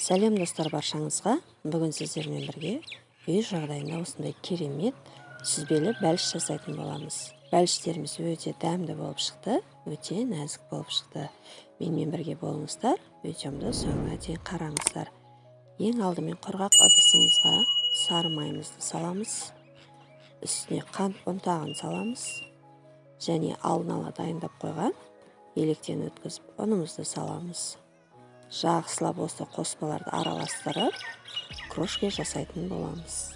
Сәлем достар баршаңызға. Бүгін сіздермен бірге үй жағдайында осындай керемет сүзбелі бәліш жасайтын боламыз. Бәліштеріміз өте дәмді болып шықты, өте нәзік болып шықты. Менімен бірге болыңыздар, видеомды соңына дейін қараңыздар. Ең алдымен құрғақ ыдысымызға сары майымызды саламыз. Үстіне қант ұнтағын саламыз. Және алдын ала дайындап қойған електен өткізіп ұнымызды саламыз. Жақсылап осы қоспаларды араластырып, крошка жасайтын боламыз.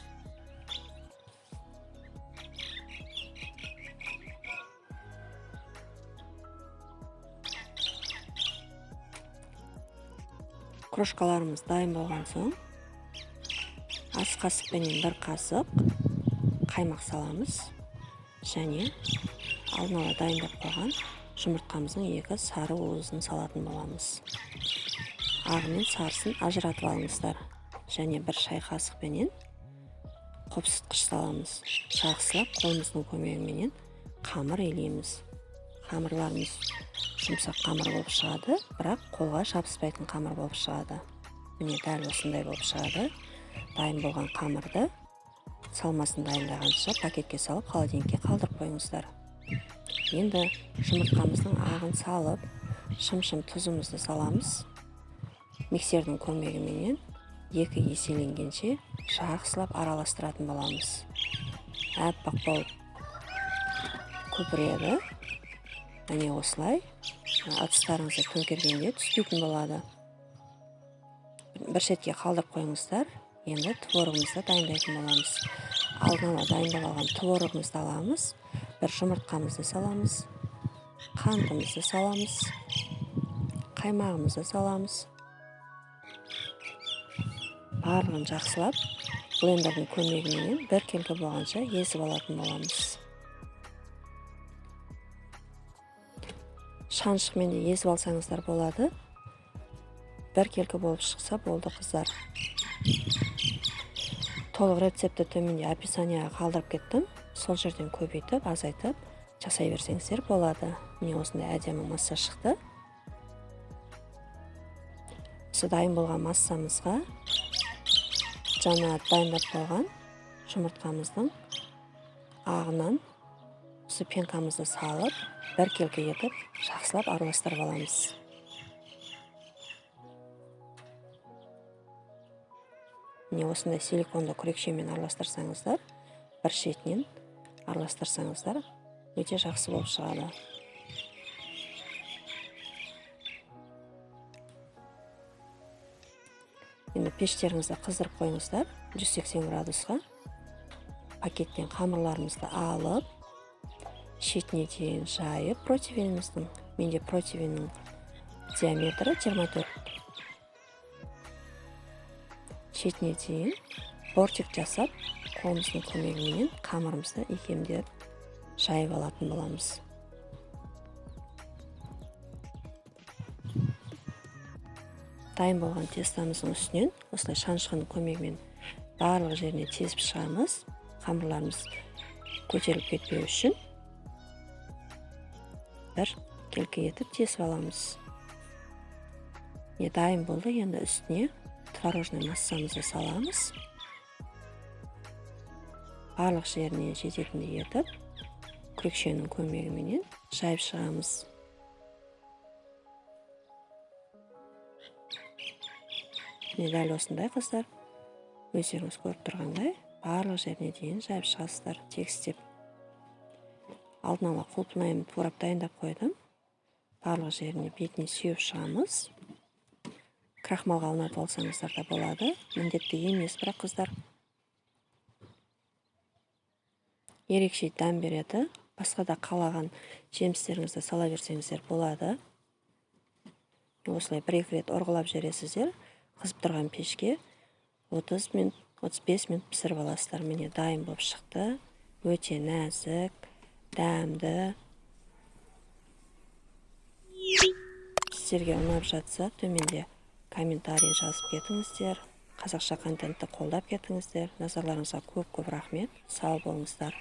Крошкаларымыз дайын болған соң, ас қасықпенен бір қасық қаймақ саламыз. Және алдын ала дайындап қойған жұмыртқамыздың 2 сары уызын салатын боламыз. Ағы мен сарысын ажыратып алыңыздар. Және бір шай қасықпенен қопсытқыш саламыз. Жақсылап қолымыздың көмегіменен қамыр илейміз. Қамырларымыз жұмсақ қамыр болып шығады, бірақ қолға жабыспайтын қамыр болып шығады. Міне дәл осындай болып шығады. Дайын болған қамырды салмасын дайындағанша пакетке салып холодильникке қалдырып қойыңыздар. Енді жұмыртқамыздың ағын салып, шым-шым тұзымызды саламыз. Миксердің көмегіменен 2 еселенгенше жақсылап араластыратын боламыз. Аппақ болып көпіреді. Міне осылай ыдыстарыңызды төңкергенде түспейтін болады. Бір шетке қалдырып қойыңыздар. Енді творогымызды дайындайтын боламыз. Алдын ала дайындап алған творогымызды аламыз. Бір жұмыртқамызды саламыз, қантымызды саламыз, қаймағымызды саламыз. Барлығын жақсылап блендердің көмегіменен біркелкі болғанша езіп алатын боламыз. Шаншықмен де езіп алсаңыздар болады. Біркелкі болып шықса болды, қыздар. Толық рецептті төменде описанияға қалдырып кеттім. Сол жерден көбейтіп, азайтып жасай берсеңіздер болады. Міне осындай әдемі масса шықты. Осы дайын болған массамызға жаңа дайындап қойған жұмыртқамыздың ағынан осы пенкамызды салып, біркелкі етіп жақсылап араластырып аламыз. Міне осындай силиконды күрекшемен араластырсаңыздар, бір шетінен араластырсаңыздар, өте жақсы болып шығады. Енді пештеріңізді қыздырып қойыңыздар, 180 градусқа. Пакеттен қамырларымызды алып, шетіне дейін жайып противеніміздің, менде противеннің диаметрі 24. Шетіне дейін бортик жасап, қолымыздың көмегіменен қамырымызды икемдеп жайып алатын боламыз. Дайын болған тестамыздың үстінен осылай шанышқының көмегімен барлық жеріне тесіп шығамыз. Қамырларымыз көтеріліп кетпеу үшін бір келкі етіп тесіп аламыз. Міне дайын болды. Енді үстіне творожный массамызды саламыз. Барлық жеріне жететіндей етіп күрекшенің көмегіменен жайып шығамыз. Міне дәл осындай, қыздар, өздеріңіз көріп тұрғандай барлық жеріне дейін жайып шығасыздар тегістеп. Алдын ала құлпынайымды турап дайындап қойдым. Барлық жеріне бетіне сүйеп шығамыз. Крахмалға аунатып алсаңыздар да болады, міндетті емес, бірақ қыздар ерекше дәм береді. Басқа да қалаған жемістеріңізді сала берсеңіздер болады. Осылай бір-екі рет ұрғылап жібересіздер. Қызып тұрған пешке 30 минут, 35 минут пісіріп аласыздар. Міне дайын болып шықты. Өте нәзік, дәмді. Сіздерге ұнап жатса, төменде комментарий жазып кетіңіздер. Қазақша контентті қолдап кетіңіздер. Назарларыңызға көп-көп рахмет. Сау болыңыздар.